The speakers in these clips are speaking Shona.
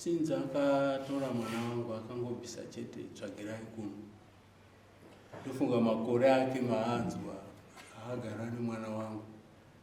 Since akatora mwana wangu akangobvisa chete tsvagirai kuno. Ndofunga makore ake maanzwa aagara nemwana wangu.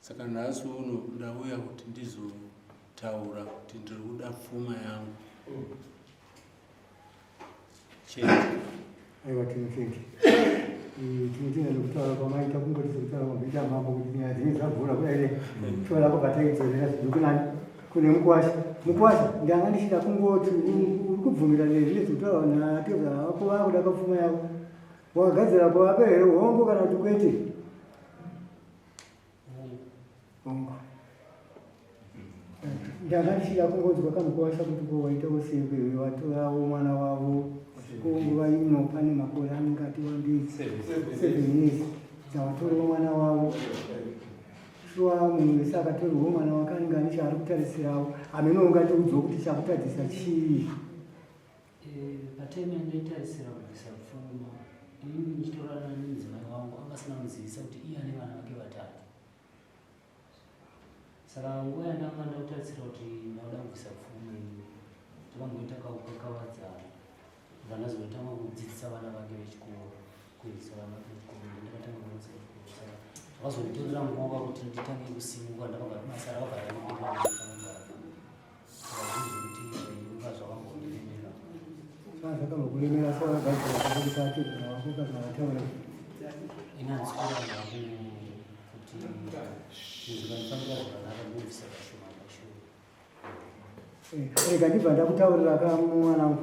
Saka nhasi uno ndauya kuti ndizotaura kuti ndiri kuda pfuma yangu. Chete. Aiwa tinotenda. Tinotenda nekutaura kwamaita kungoti sekutaura kwamaita mambo kuti nyaya dzinenge dzavhura kudai ne toona kubva taidzorera zviduku nani kune mukwasha. Mukwasha ndanga ndichida kungoti uri kubvumira nezvine zvekutaura natezvara vako vakuda kapfuma yavo. Wakagadzira kuvapa here hongu kana kuti kwete? Hongu. Ndanga ndichida kungonzwa kamukwasha kuti ko waitawo sei kwewe watorawo mwana wavo ko nguva ino pane makore anenge ati wandei seven years dzawatorawo mwana wavo shuwa munhu wese akatorerwa mwana wake anenge ane chaari kutarisirawo hameno ungatiudzwa kuti chakutadzisa chii Eh, patime yandaitarisira kubvisa pfuma inini ndichitorana nemudzimai wangu anga asina kunzivisa kuti iye ane vana vake vatatu saka nguva yandanga ndakutarisira kuti ndakuda kubvisa pfuma ini takamboita kakakavadzana bva ndazotanga kudzidzisa vana vake vechikoro kuendesa vana vake vechikoro ndakatanga kuendesa vechikoro saka zvakazonditorera nguva kuti nditange kusimuka ndakabva basa rakabva randitanga Zvakambokuremera so wakagadzira kuti patezvara wako kana wataura. Rega ndibva ndakutaurira ka mwanangu.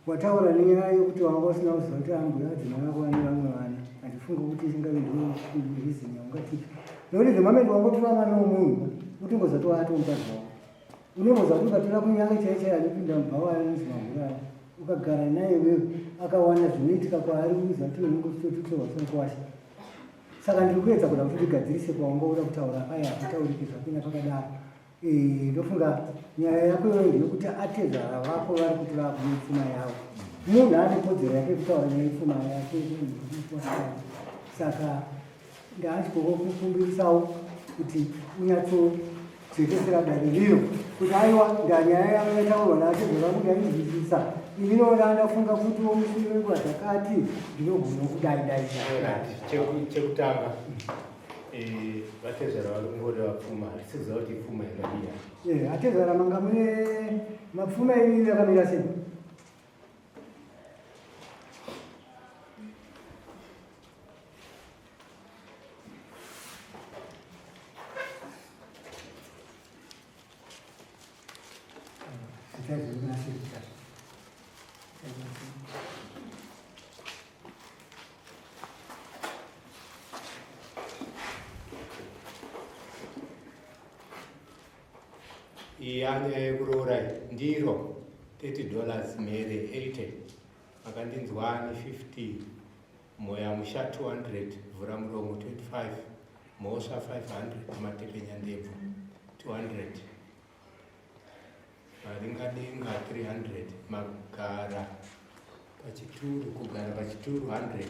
Wataura nenyaya yekuti wanga usina kuziva kuti ambuya adzimai vako vane vamwe vana. Handifungi kuti ingave ndiyo reason yaungatipa. Nekuti the moment wangotora mwana wemunhu utongoziva kuti waatomupa zvako. Unombozwa kuti ukatora kunyange chaiye chaiye anopinda mubhawa anonzi mahura aya ukagara naye iwewe akawana zvinoitika kwaari unoziva kuti unenge uchitotutirwa semukwasha. Saka ndiri kuedza kuda kuti ndigadzirise kwawanga uda kutaura paya hapataurike zvapinda pakadaro. Eh, ndofunga nyaya yako iyoyo ndeyekuti atezvara vako vari kuti vakume pfuma yavo. Munhu ane kodzero yake yekutaura nyaya yepfuma yake saka Ndachikukumbirisawo kuti unyatsojekesera dare rino kuti aiwa ndanyaya yavo yataurwa naatezvara vangu ndainzwisisa ini noona ndafunga kuti womusi wenguva dzakati ndinogona kudai dai dai. Chekutanga eh, vatezvara vari kungoreva pfuma hatisiziva kuti ipfuma yakadii. Eh, atezvara manga mune mapfuma enyu yakamira sei? Iya nyaya yekuroora iyi ndiro 30 dollars mhere 80 makandinzwani 50 Moya musha 200 vhura muromo 25 mhosva 500 matepenya ndebvu 200 maringadenga 300 magara pachituru kugara pachituru 100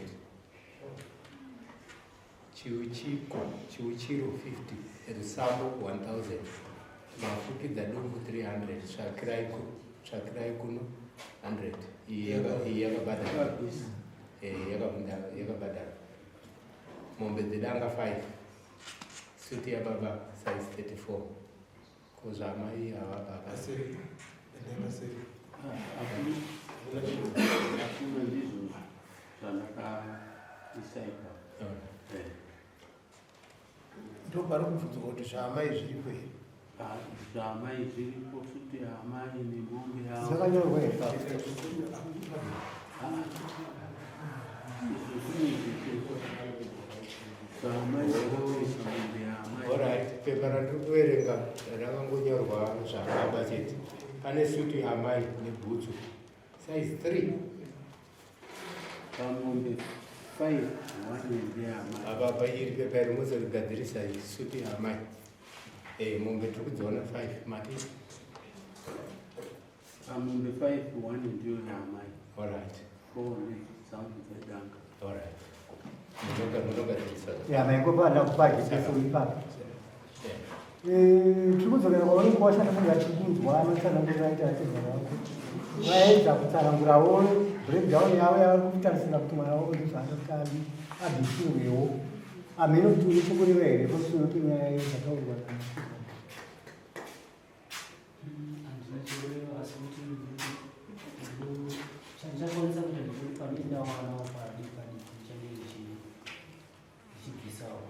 Chiuchiko, chiuchiro 50, rusambo 1000, mafukidza dumbu 300, tsvakirai tsvakirai kuno 100. Iyi yakabhadharwa. Eh, yakabhadharwa. Mombe dzedanga 5. Suti yababa size 34. Ko zvamai ava baba. Asiri. Asiri. Hakuna ndizvo zvandakaisa ipapo. Ndopari kubvunzwa kuti zvaamai zviripo here? Zvaamai zviripo futi amai nemombe yavo. Zvakanyorwa here? Izvo zvine zviripo. Zvaamai zvakaisa mombe yaamai. Alright, pepa randiri kuverenga rakangonyorwa zvababa chete. Pane sutu yaamai nebhutsu size 3. Pamombe 5 one ndeyamai. Apa apa iri pepa iri mozorigadzirisa sutu yaamai. Eh, mombe tiri kudziona 5 mati. Pamombe 5 one ndiyo yaamai. Alright. 4 nedzangu dzedanga. Alright. Munogadzirisa. Ya, maingopa ndakupa jekeso ipapo. Eh, tiri kudzokera kwauri kuwasha ndofunga tiri kunzwa matsananguriro aita atezvara vako vaedza kutsanangurawo breakdown yavo yavari kutarisira kuti mwana wavo ndizvaanoda kuti abvisirwewo hameno kuti une chokureva here pamusoro penyaya yezvataurwa Handina chirevo asi kuti chandichakwanisa kuita ndekuti pandinenge ndawanawo padiki padiki ndichange ndichibvisawo.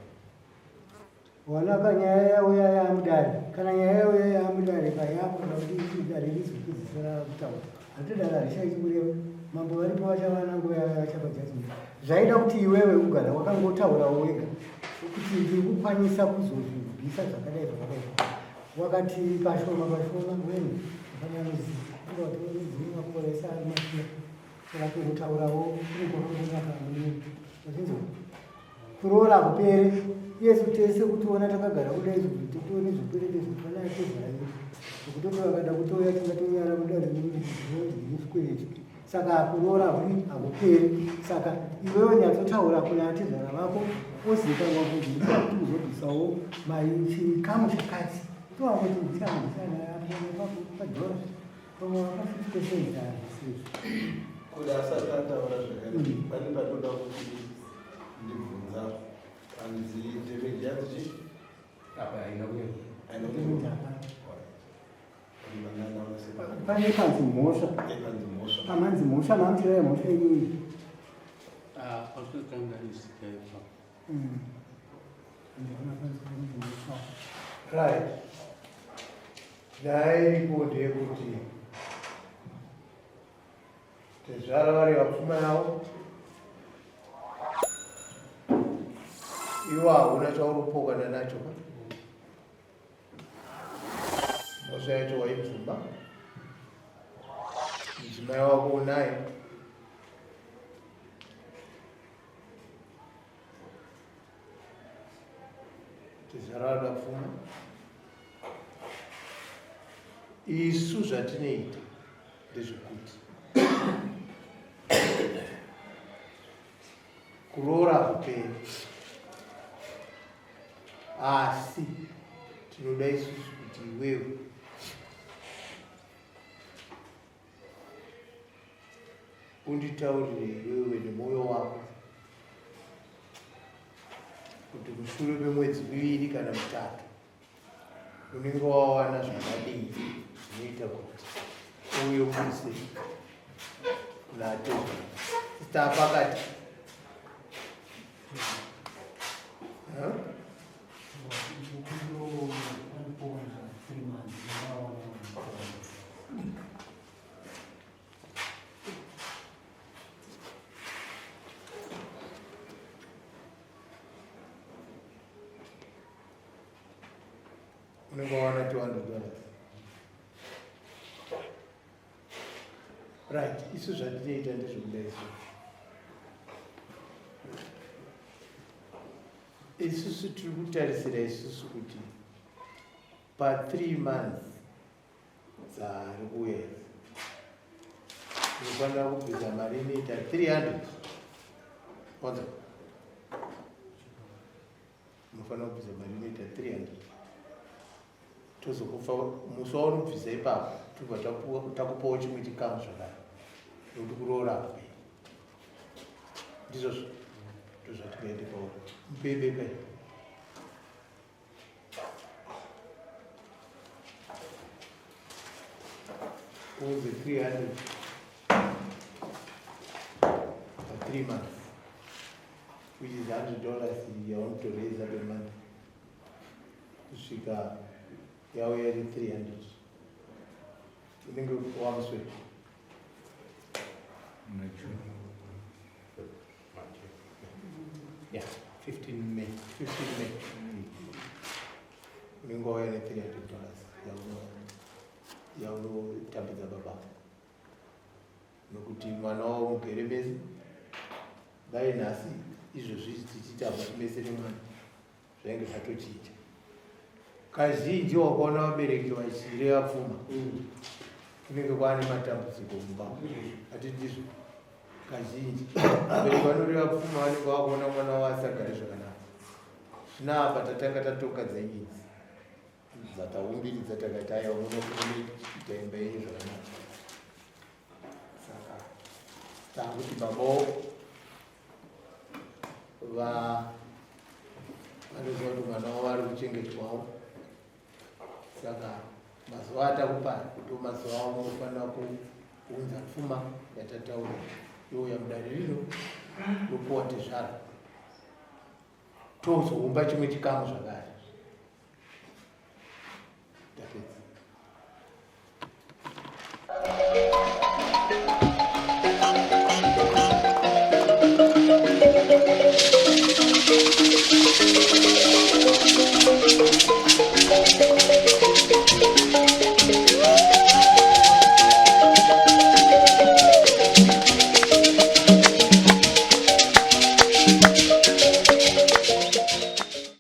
Wanaka nyaya yauya yaamudare kana nyaya yauya yaamudare payakuda kuti dare rizopedzisira kutaura hatidare harishaisi kureva mambo varipo vachavana nguva yavo yavachapa judgment zvaida kuti iwewe ugara wakangotaurawo wega kuti ndiri kukwanisa kuzozvibvisa zvakadai zvakadai wakati pashoma pashoma weni afananiziakoresa mashia saka kungotaurawo kunenge kwakangonaka munini wachinzwa kuroora hakupere iyesu tese kutiona takagara kudai totone zvikwerete zvifanana tezvara yedu zvekutoti vakada kutouya tingatonyara mudare nezvikwereti saka kuroora hakudi hakuperi saka iwewe nyatsotaura kuna atezvara vako ozikanwa kuti ndikuda kuti uzobvisawo mari chikamu chakati toa kuti ndikabvisanapadhora pamwe pa 50 percent hazvisizvo Kuti asati ataura zvakare pane patoda kuti ndibvunza panzi damage yanzi chii? Apa haina kunyorwa. Haina kunyorwa. Pane panzi mhosva. Panzi mhosva. Pamanzi mhosva mamutiraya mhosva inini. Ah, pakakanganisika ipapo. Ndinoona panzi panzi mhosva. Right. Nyaya iripo ndeyekuti tezvara vari vapfuma yavo iwo hauna chauri kupokana nacho ka mhosva yacho waibvuma mudzimai wako unaye tezvara vada pfuma isu zvatinoita ndezvekuti kuroora hakuperi asi tinoda isusu kuti iwewe unditaurire iwewe nemwoyo wako kuti mushure memwedzi miviri kana mitatu unenge wawana zvakadii zvinoita kuti uye ubuse kuna atezvara sita pakati Huh? Unenge wawana 200 dollars. Right, isu zvatinoita ndezvekudai so. Isusu tiri kutarisira isusu kuti pa 3 months dzaari kuuya idzi tinofanira kubvisa mari inoita 300 kwanza unofanira kubvisa mari inoita 300 tozokufa musi waunobvisa ipapo tobva takupawo chimwe chikamu zvakare nekuti kuroora hakuperi ndizvozvo ndozvatingaite pauri mupebepe All the 300 for 3 months, which is $100 you want to raise every month. Kusvika yauya iri 300. Unenge wamuswe. Yeah, 15 May, 15 May. Unenge wauya ne 300 dollars yaunotambidza baba nokuti mwana wavo mugere mese dai nhasi izvozvi tichiita mese nemwana zvainge zvatochinja kazhinji wakaona vabereki vachireva pfuma kunenge kwaane matambudziko mumba ati ndizvo kazhinji vabereki vanoreva pfuma vanenge vakuona mwana wavo asagare zvakanaka zvino apa tatanga tatonga dzenyidzi. Dzataumbiridza takati aiwa munofanira kuita imba yenyu zvakanaka. Saka takuti babawo va vanoziva kuti mwana wavo ari kuchengetwawo. Saka mazuva atakupa ndo mazuva avo munofanira kuunza pfuma yatataura youya mudare rino yopuwa tezvara, tozoumba chimwe chikamu zvakare.